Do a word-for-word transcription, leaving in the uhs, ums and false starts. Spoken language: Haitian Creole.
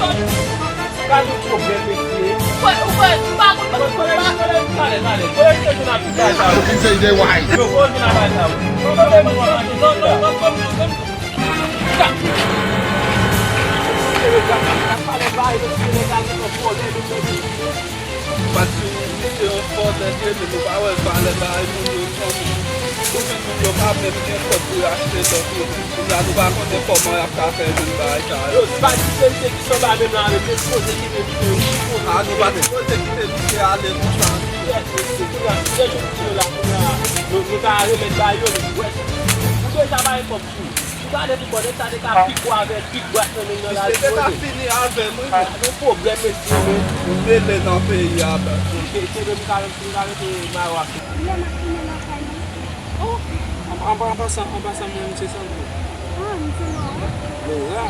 sòt. Gade yon pwoblèm, mesye. Ou kwè, ou kwè, ou pa konn. Talè, talè, talè. Yo, voye vin avèk sa. Non, non, non, non, non, non. Pati, se yon fòlè ke nou pa wè valè bagay moun yo fanmi. Pou vin moun yo pa menm gen kòb pou yo achte dòt yo. Kounya nou pa konnen kòman y ap ka fè jwenn bagay sa yo. Yo, se pa ti serite ki sanba menm la, men se sipoze kite misye yo chifone. A, nou pa sipoze kite misye ale konsa. Kounya, kounya, nou, nou ka remèt ba yo, men, wè, ou deja bay kòb sou. Ou gade pou bò, nèg sa te ka pik ou avè pik bwat nan men nan la. Misye te ka fini avè m, wi. Gade yon pwoblèm, mesye, men. Ou mele nan peyi a, baz. Kenbe m ka, m ka rete mayo ak ou. Lè m ap tounen lakay mwen. Oh, an, an, an pasan, an pasan, mwen, se Sandro. Ah, m se Laura. Laura?